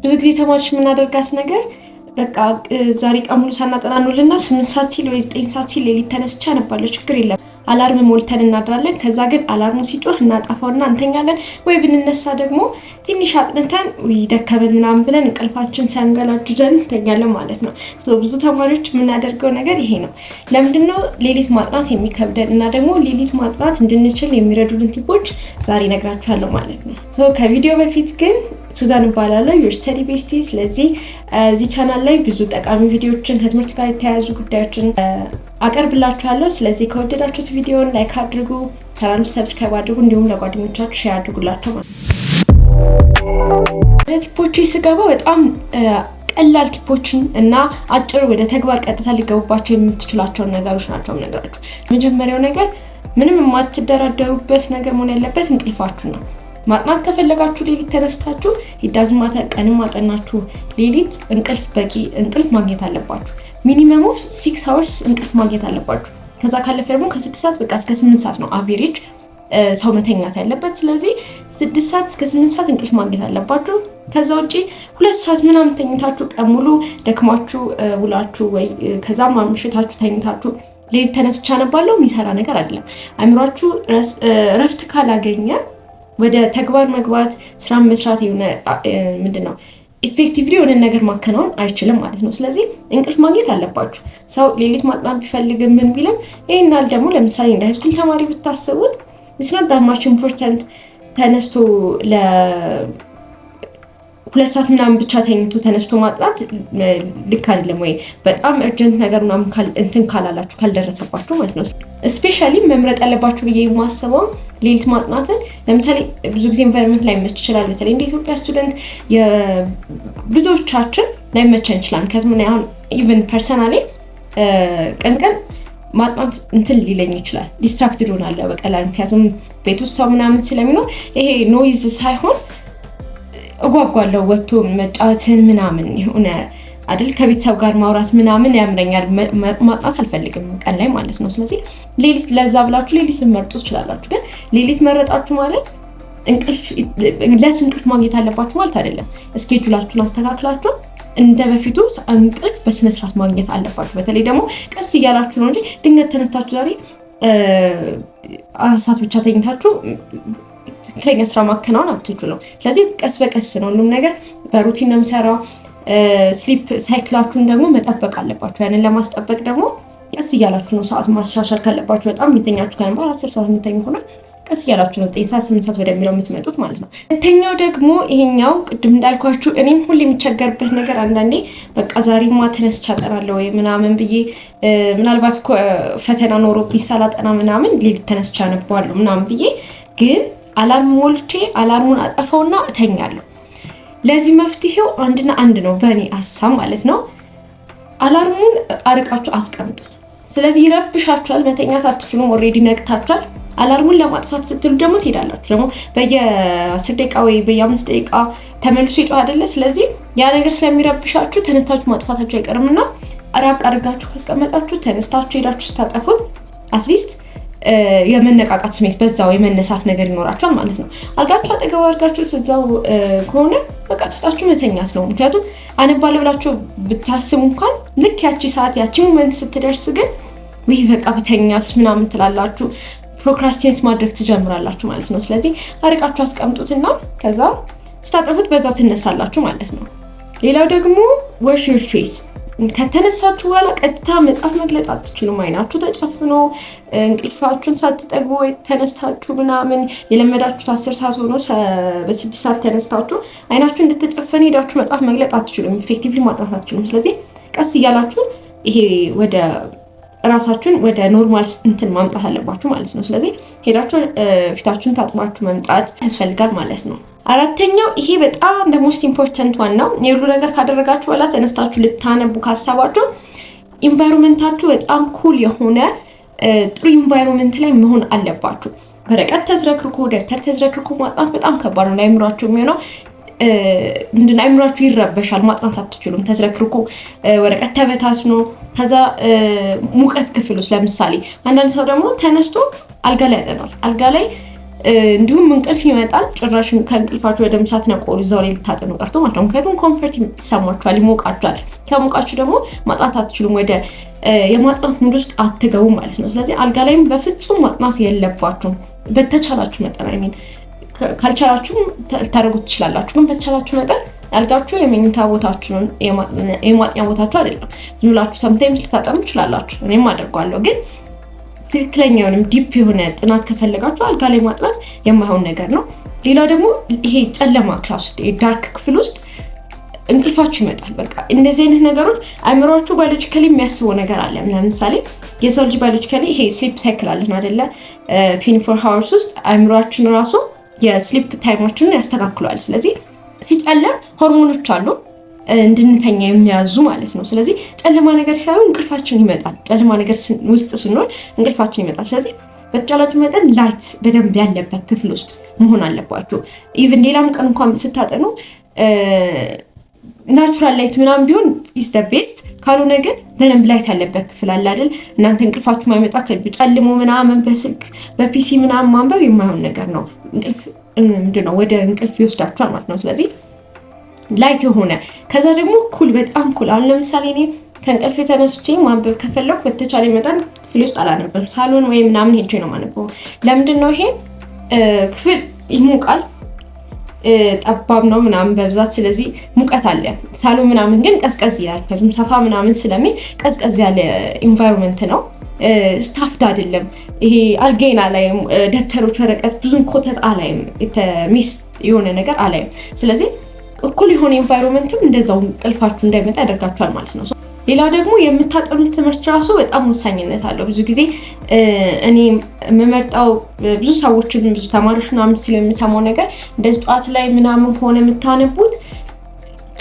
ብዙ ጊዜ ተማሪዎች የምናደርጋት ነገር በቃ ዛሬ ቀን ሙሉ ሳናጠና እንውልና 8 ሰዓት ሲል ወይ 9 ሰዓት ሲል ሌሊት ተነስቼ አነባለሁ፣ ችግር የለም፣ alarm ሞልተን እናድራለን። ከዛ ግን alarm ኡ ሲጮህ እናጠፋውና እንተኛለን። ወይ ብንነሳ ደግሞ ትንሽ አጥንተን ደከመን ምናምን ብለን እንቅልፋችን ሲያንገላጅጀን እንተኛለን ማለት ነው። ብዙ ተማሪዎች የምናደርገው ነገር ይሄ ነው። ለምንድነው ሌሊት ማጥናት የሚከብደን? እና ደግሞ ሌሊት ማጥናት እንድንችል የሚረዱልን tip ኦች ዛሬ እነግራችኋለሁ ማለት ነው። ከቪዲዮ በፊት ግን ሱዛን እባላለሁ፣ your study bestie። ስለዚህ እዚህ ቻናል ላይ ብዙ ጠቃሚ ቪዲዮዎችን፣ ከትምህርት ጋር የተያያዙ ጉዳዮችን አቀርብላችኋለሁ። ስለዚህ ከወደዳችሁት ቪዲዮን like አድርጉ፣ ቻናሉን subscribe አድርጉ፣ እንዲሁም ለጓደኞቻችሁ share አድርጉላቸው ማለት ነው። ወደ tip ኦቹ ስገባ በጣም ቀላል tip ኦችን እና አጭር ወደ ተግባር ቀጥታ ሊገቡባቸው የምትችሏቸውን ነገሮች ናቸው የምነግራችሁ። መጀመሪያው ነገር ምንም የማትደራደሩበት ነገር መሆን ያለበት እንቅልፋችሁ ነው። ማጥናት ከፈለጋችሁ ሌሊት ተነስታችሁ፣ it doesn't matter ቀንም አጠናችሁ ሌሊት እንቅልፍ፣ በቂ እንቅልፍ ማግኘት አለባችሁ። Minimum of 6 hours እንቅልፍ ማግኘት አለባችሁ። ከዛ ካለፈ ደግሞ ከ6 ሰዓት በቃ እስከ 8 ሰዓት ነው average ሰው መተኛት ያለበት። ስለዚህ 6 ሰዓት እስከ 8 ሰዓት እንቅልፍ ማግኘት አለባችሁ። ከዛ ውጭ 2 ሰዓት ምናምን ተኝታችሁ ቀን ሙሉ ደክማችሁ ውላችሁ ወይ ከዛም አምሽታችሁ ተኝታችሁ ሌሊት ተነስቼ አነባለሁ የሚሰራ ነገር አይደለም። አእምሯችሁ እረፍት ካላገኘ ወደ ተግባር መግባት፣ ስራ መስራት፣ የሆነ ምንድን ነው effectively የሆነ ነገር ማከናወን አይችልም ማለት ነው። ስለዚህ እንቅልፍ ማግኘት አለባችሁ። ሰው ሌሊት ማጥናት ቢፈልግም ምን ቢልም ይህናል ደግሞ ለምሳሌ እንደ high school ተማሪ ብታስቡት it's not that much important ተነስቶ ለ2 ሰዓት ምናምን ብቻ ተኝቶ ተነስቶ ማጥናት ልክ አይደለም፣ ወይ በጣም urgent ነገር ምናምን እንትን ካላላችሁ፣ ካልደረሰባችሁ ማለት ነው። Especially መምረጥ ያለባችሁ ብዬ የማስበው ሌሊት ማጥናትን ለምሳሌ ብዙ ጊዜ environment ላይመች ይችላል። በተለይ እንደ ኢትዮጵያ student ብዙዎቻችን ላይመቸን ይችላል። ምክንያቱም አሁን even personally ቀን ቀን ማጥናት እንትን ሊለኝ ይችላል። Distracted ሆናለሁ በቀላል፣ ምክንያቱም ቤት ውስጥ ሰው ምናምን ስለሚኖር ይሄ noise ሳይሆን እጓጓለሁ ወጥቶ መጫወትን ምናምን የሆነ አይደል ከቤተሰብ ጋር ማውራት ምናምን ያምረኛል። ማጥናት አልፈልግም ቀን ላይ ማለት ነው። ስለዚህ ሌሊት ለዛ ብላችሁ ሌሊት ልመርጡ ትችላላችሁ። ግን ሌሊት መረጣችሁ ማለት እንቅልፍ less እንቅልፍ ማግኘት አለባችሁ ማለት አይደለም። Schedule ኣችሁን አስተካክላችሁ እንደ በፊቱ እንቅልፍ በስነስርዓት ማግኘት አለባችሁ። በተለይ ደግሞ ቀስ እያላችሁ ነው እንጂ ድንገት ተነስታችሁ ዛሬ 4 ሰዓት ብቻ ተኝታችሁ ትክክለኛ ስራ ማከናወን አትችሉም። ስለዚህ ቀስ በቀስ ነው፣ ሁሉም ነገር በ routine ነው የሚሰራው። Sleep cycle ኣችሁን ደግሞ መጠበቅ አለባችሁ። ያንን ለማስጠበቅ ደግሞ ቀስ እያላችሁ ነው ሰዓት ማሻሻል ካለባችሁ፣ በጣም የተኛችሁ ከነበር፣ 10 ሰዓት የምተኙ ሆነ ቀስ እያላችሁ ነው 9 ሰዓት፣ 8 ሰዓት ወደሚለው የምትመጡት ማለት ነው። ሁለተኛው ደግሞ ይሄኛው ቅድም እንዳልኳችሁ እኔም ሁሌ የምቸገርበት ነገር፣ አንዳንዴ በቃ ዛሬማ ተነስቼ አጠናለሁ ወይ ምናምን ብዬ ምናልባት ፈተና ኖሮብኝ ሳላጠና ምናምን ሌሊት ተነስቼ አነባለሁ ምናምን ብዬ ግን alarm ሞልቼ alarm ኡን አጠፋውና እተኛለሁ። ለዚህ መፍትሄው አንድና አንድ ነው በእኔ ሀሳብ ማለት ነው። Alarm ኡን አርቃችሁ አስቀምጡት። ስለዚህ ይረብሻችኋል፣ መተኛት አትችሉም። Already ነቅታችኋል። Alarm ኡን ለማጥፋት ስትሉ ደግሞ ትሄዳላችሁ። ደግሞ በየ10 ደቂቃ ወይ በየ5 ደቂቃ ተመልሶ ይጮህ አይደለ? ስለዚህ ያ ነገር ስለሚረብሻችሁ ተነስታችሁ ማጥፋታችሁ አይቀርም እና ራቅ አድርጋችሁ ካስቀመጣችሁ ተነስታችሁ ሄዳችሁ ስታጠፉት at least የመነቃቃት ስሜት፣ በዛው የመነሳት ነገር ይኖራችኋል ማለት ነው። አልጋችሁ አጠገብ አድርጋችሁት እዛው ከሆነ በቃ ትፍጣችሁ መተኛት ነው። ምክንያቱም አነባለሁ ብላችሁ ብታስቡ እንኳን ልክ ያቺ ሰዓት፣ ያቺ moment ስትደርስ ግን ውይ በቃ ብተኛስ ምናምን ትላላችሁ። Procrastinate ማድረግ ትጀምራላችሁ ማለት ነው። ስለዚህ አርቃችሁ አስቀምጡትና ከዛ ስታጠፉት በዛው ትነሳላችሁ ማለት ነው። ሌላው ደግሞ wash your face። ከተነሳችሁ በኋላ ቀጥታ መጽሐፍ መግለጥ አትችሉም። አይናችሁ ተጨፍኖ እንቅልፋችሁን ሳትጠግቡ ወይ ተነስታችሁ ምናምን የለመዳችሁት 10 ሰዓት ሆኖ በ6 ሰዓት ተነስታችሁ አይናችሁ እንደተጨፈነ ሄዳችሁ መጽሐፍ መግለጥ አትችሉም። Effectively ማጥናት አትችሉም። ስለዚህ ቀስ እያላችሁ ይሄ ወደ ራሳችሁን ወደ normal እንትን ማምጣት አለባችሁ ማለት ነው። ስለዚህ ሄዳችሁ ፊታችሁን ታጥባችሁ መምጣት ያስፈልጋል ማለት ነው። አራተኛው ይሄ በጣም most important one ነው። የሁሉ ነገር ካደረጋችሁ በኋላ ተነስታችሁ ልታነቡ ካሰባችሁ environment ኣችሁ በጣም cool የሆነ ጥሩ environment ላይ መሆን አለባችሁ። ወረቀት ተዝረክርኮ፣ ደብተር ተዝረክርኮ ማጥናት በጣም ከባድ ነው። ለአይምሯችሁ የሚሆነው ምንድን አይምሯችሁ ይረበሻል። ማጥናት አትችሉም። ተዝረክርኮ፣ ወረቀት ተበታትኖ፣ ከዛ ሙቀት ክፍል ውስጥ ለምሳሌ አንዳንድ ሰው ደግሞ ተነስቶ አልጋ ላይ ያጠናል። አልጋ ላይ እንዲሁም እንቅልፍ ይመጣል። ጭራሽ ከእንቅልፋችሁ ወደ ሳትነቁ እዛው ላይ ልታጠኑ ቀርቶ ማለት ነው። ምክንያቱም comfort ይሰማችኋል፣ ይሞቃችኋል። ከሞቃችሁ ደግሞ ማጥናት አትችሉም፣ ወደ የማጥናት mood ውስጥ አትገቡም ማለት ነው። ስለዚህ አልጋ ላይም በፍጹም ማጥናት የለባችሁም። በተቻላችሁ መጠን፣ I mean ካልቻላችሁም ልታደርጉት ትችላላችሁ። ግን በተቻላችሁ መጠን አልጋችሁ የመኝታ ቦታችሁ ነው፣ የማጥኛ ቦታችሁ አይደለም። ዝም ብላችሁ sometimes ልታጠኑ ትችላላችሁ። እኔም አደርገዋለሁ። ግን ትክክለኛ የሆነም deep የሆነ ጥናት ከፈለጋችሁ አልጋ ላይ ማጥናት የማይሆን ነገር ነው። ሌላው ደግሞ ይሄ ጨለማ class ውስጥ፣ dark ክፍል ውስጥ እንቅልፋችሁ ይመጣል። በቃ እንደዚህ አይነት ነገሮች አይምሯችሁ biologically የሚያስበው ነገር አለ። ለምሳሌ የሰው ልጅ biologically ይሄ sleep cycle አለን አይደለ? 24 hours ውስጥ አይምሯችን ራሱ የ sleep time ኣችንን ያስተካክለዋል። ስለዚህ ሲጨለም ሆርሞኖች አሉ እንድንተኛ የሚያዙ ማለት ነው። ስለዚህ ጨለማ ነገር ሲያዩ እንቅልፋችን ይመጣል። ጨለማ ነገር ውስጥ ስንሆን እንቅልፋችን ይመጣል። ስለዚህ በተቻላችሁ መጠን light በደንብ ያለበት ክፍል ውስጥ መሆን አለባችሁ። Even ሌላም ቀን እንኳን ስታጠኑ natural light ምናምን ቢሆን is the best። ካልሆነ ግን በደንብ light ያለበት ክፍል አለ አይደል? እናንተ እንቅልፋችሁ ማይመጣ ጨልሞ ምናምን በስልክ በ PC ምናምን ማንበብ የማይሆን ነገር ነው። እንቅልፍ ምንድን ነው ወደ እንቅልፍ ይወስዳችኋል ማለት ነው። ስለዚህ light የሆነ፣ ከዛ ደግሞ cool፣ በጣም cool። አሁን ለምሳሌ እኔ ከእንቅልፍ ተነስቼ ማንበብ ከፈለኩ በተቻለ መጠን ክፍል ውስጥ አላነብም። ሳሎን ወይ ምናምን ሄጄ ነው የማነበው። ለምንድን ነው ይሄ? ክፍል ይሞቃል፣ ጠባብ ነው ምናምን በብዛት፣ ስለዚህ ሙቀት አለ። ሳሎን ምናምን ግን ቀዝቀዝ ይላል። ምክንያቱም ሰፋ ምናምን ስለሚል ቀዝቀዝ ያለ environment ነው። Stuffed አይደለም። ይሄ አልጌን አላይም፣ ደብተሮች፣ ወረቀት ብዙም ኮተት አላይም፣ mess የሆነ ነገር አላይም። ስለዚህ እኩል የሆነ environment ም እንደዛው እንቅልፋችሁ እንዳይመጣ ያደርጋችኋል ማለት ነው። ሌላው ደግሞ የምታጠኑት ትምህርት ራሱ በጣም ወሳኝነት አለው። ብዙ ጊዜ እኔ የምመርጠው፣ ብዙ ሰዎችን ብዙ ተማሪዎች ምናምን ሲሉ የምሰማው ነገር እንደዚህ ጠዋት ላይ ምናምን ከሆነ የምታነቡት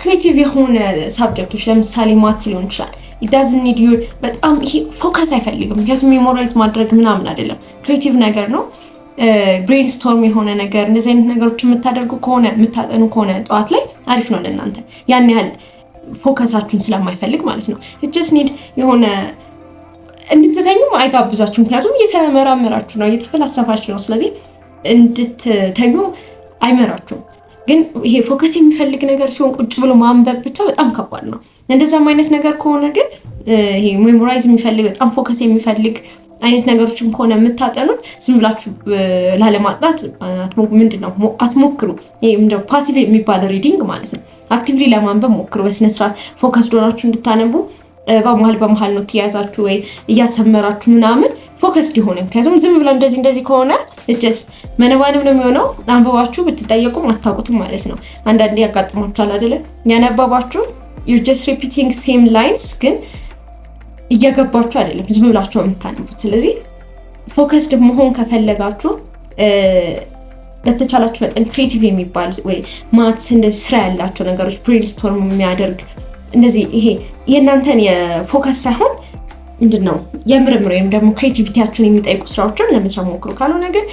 creative የሆነ subject ኦች፣ ለምሳሌ maths ሊሆን ይችላል። Doesn't need your በጣም ይሄ focus አይፈልግም። ምክንያቱም memorize ማድረግ ምናምን አይደለም፣ creative ነገር ነው። Brainstorm የሆነ ነገር፣ እንደዚህ አይነት ነገሮች የምታደርጉ ከሆነ፣ የምታጠኑ ከሆነ ጠዋት ላይ አሪፍ ነው ለእናንተ፣ ያን ያህል focus ኣችሁን ስለማይፈልግ ማለት ነው። Just need የሆነ እንድትተኙም አይጋብዛችሁ። ምክንያቱም እየተመራመራችሁ ነው፣ እየተፈላሰፋችሁ ነው። ስለዚህ እንድትተኙ አይመራችሁም። ግን ይሄ focus የሚፈልግ ነገር ሲሆን ቁጭ ብሎ ማንበብ ብቻ በጣም ከባድ ነው። እንደዛም አይነት ነገር ከሆነ ግን፣ ይሄ memorize የሚፈልግ፣ በጣም focus የሚፈልግ አይነት ነገሮችን ከሆነ የምታጠኑት ዝም ብላችሁ ላለማጥናት ምንድን ነው አትሞክሩ። ይሄ passive የሚባል reading ማለት ነው። Actively ለማንበብ ሞክሩ። በስነስርዓት focus ሆናችሁ እንድታነቡ በመሀል በመሀል note እየያዛችሁ ወይ እያሰመራችሁ ምናምን focused የሆነ፣ ምክንያቱም ዝም ብለው እንደዚህ እንደዚህ ከሆነ just መነባነብ ነው የሚሆነው። አንብባችሁ ብትጠየቁም አታውቁትም ማለት ነው። አንዳንዴ ያጋጥሟችኋል አይደለ? ያነበባችሁ you're just repeating same lines ግን እየገባችሁ አይደለም፣ ዝም ብላችሁ የምታነቡት። ስለዚህ focused መሆን ከፈለጋችሁ በተቻላችሁ መጠን creative የሚባል ወይ maths እንደዚህ ስራ ያላቸው ነገሮች፣ brainstorm የሚያደርግ እንደዚህ፣ ይሄ የእናንተን የ focus ሳይሆን ምንድን ነው የምርምር ወይም ደግሞ creativity ያችሁን የሚጠይቁ ስራዎችን ለመስራት ሞክሩ። ካልሆነ ግን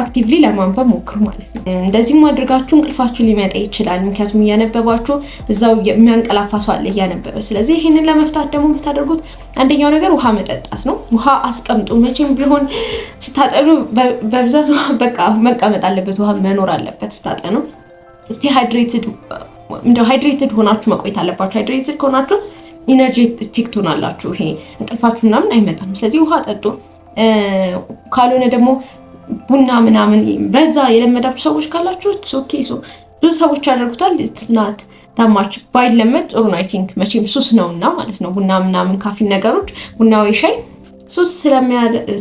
actively ለማንበብ ሞክሩ ማለት ነው። እንደዚህም አድርጋችሁ እንቅልፋችሁ ሊመጣ ይችላል። ምክንያቱም እያነበባችሁ እዛው የሚያንቀላፋ ሰው አለ እያነበበ። ስለዚህ ይህንን ለመፍታት ደግሞ የምታደርጉት አንደኛው ነገር ውሃ መጠጣት ነው። ውሃ አስቀምጡ። መቼም ቢሆን ስታጠኑ በብዛት በቃ መቀመጥ አለበት፣ ውሃ መኖር አለበት። ስታጠኑ እስቲ hydrated፣ እንደው hydrated ሆናችሁ መቆየት አለባችሁ። Hydrated ከሆናችሁ energetic ትሆናላችሁ። ይሄ እንቅልፋችሁ ምናምን አይመጣም። ስለዚህ ውሃ ጠጡ። ካልሆነ ደግሞ ቡና ምናምን በዛ የለመዳችሁ ሰዎች ካላችሁ okay፣ ብዙ ሰዎች ያደርጉታል። It's not that much፣ ባይለመድ ጥሩ ነው። I think መቼም ሱስ ነውና ማለት ነው። ቡና ምናምን ካፊን ነገሮች፣ ቡና ወይ ሻይ ሱስ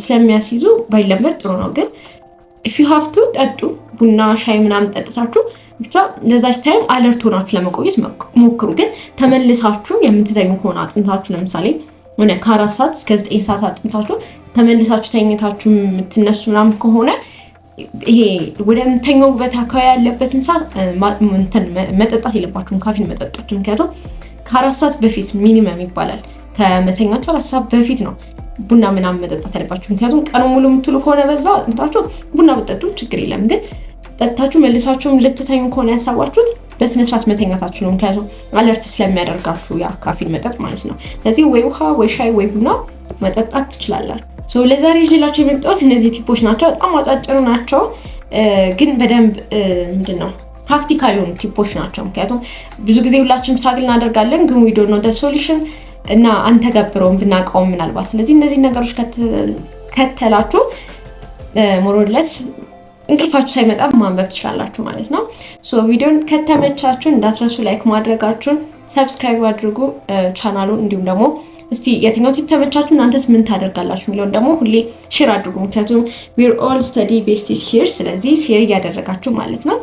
ስለሚያስይዙ ባይለመድ ጥሩ ነው። ግን if you have to ጠጡ። ቡና ሻይ ምናምን ጠጥታችሁ ብቻ ለዛች time alert ሆናችሁ ለመቆየት ሞክሩ። ግን ተመልሳችሁ የምትተኙ ከሆነ፣ አጥንታችሁ ለምሳሌ ሆነ ከ4 ሰዓት እስከ 9 ሰዓት አጥንታችሁ ተመልሳችሁ ተኝታችሁ የምትነሱ ምናምን ከሆነ ይሄ ወደምተኛውበት አካባቢ ያለበትን ሰዓት መጠጣት የለባችሁም ካፊን መጠጦች። ምክንያቱም ከ4 ሰዓት በፊት minimum ይባላል። ከመተኛችሁ 4 ሰዓት በፊት ነው ቡና ምናምን መጠጣት ያለባችሁ። ምክንያቱም ቀኑ ሙሉ የምትውሉ ከሆነ በዛው አጥንታችሁ ቡና ብትጠጡም ችግር የለም። ግን ጠጥታችሁ መልሳችሁም ልትተኙ ከሆነ ያሰባችሁት በስነስርዓት መተኛታችሁ ነው። ምክንያቱም alert ስለሚያደርጋችሁ ያ ካፊን መጠጥ ማለት ነው። ስለዚህ ወይ ውሃ ወይ ሻይ ወይ ቡና መጠጣት ትችላላችሁ። ለዛሬ ይዤላችሁ የመጣሁት እነዚህ tip ኦች ናቸው። በጣም አጫጭሩ ናቸው። ግን በደንብ ምንድን ነው practical የሆኑ tip ኦች ናቸው። ምክንያቱም ብዙ ጊዜ ሁላችንም struggle እናደርጋለን፣ ግን we don't know the solution እና አንተገብረውም ብናውቀውም ምናልባት። ስለዚህ እነዚህ ነገሮች ከተላችሁ more or less እንቅልፋችሁ ሳይመጣ ማንበብ ትችላላችሁ ማለት ነው። So ቪዲዮን ከተመቻችሁ እንዳትረሱ like ማድረጋችሁን፣ subscribe አድርጉ ቻናሉን። እንዲሁም ደግሞ እስቲ የትኛው tip ተመቻችሁ፣ እናንተስ ምን ታደርጋላችሁ የሚለውን ደግሞ ሁሌ share አድርጉ። ምክንያቱም we're all study besties here። ስለዚህ share እያደረጋችሁ ማለት ነው።